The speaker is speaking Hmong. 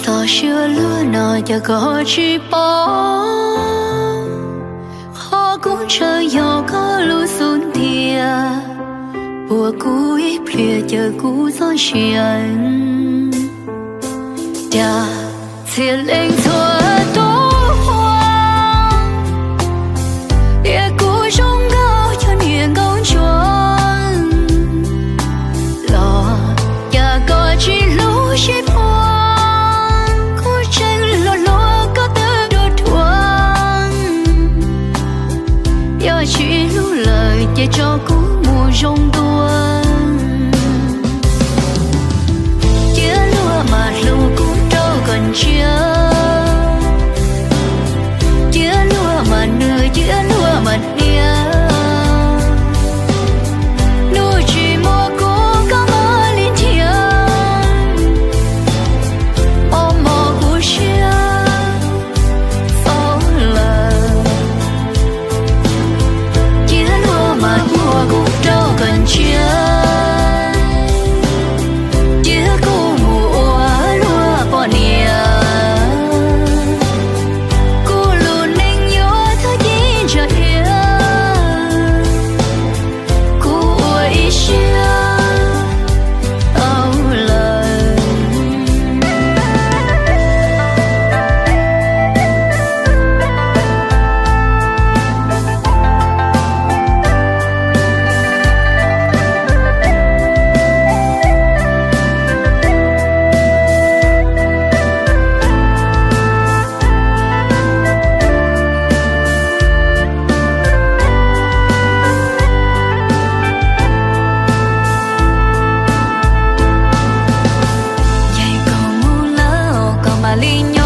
Tos siab luag no cas koj tsis paub, qhov kuv ntshaw yog koj lub xub ntiag, puag kuv ib pliag caw kuv txoj sia. Cas txhia leej txhua tus qhuas, tias kuv zoo nkauj cov niag nkauj ntsuag, los cas koj tsis hlub sib puag, kuv tseem hluas hluas koj twb dua dhuav. Yog tsis hlub lawm ces tso kuv mus zoo dua. Cia luag mas hlub kuv rau kom ntsiag, cia luag mas nws cia luag mas niam. Hnub tsis muaj kuv koj mam li nrhiav, mos mos kuv siab txo lawm. Cia luag mas hlub kuv rau kom ntsiag, cia kuv mus ua luag poj niam. Kuv lub neej yuav tag cia ntsa dhia, kuv ua ib siab tau lawm. Yog koj mus lawm koj mam li nyob.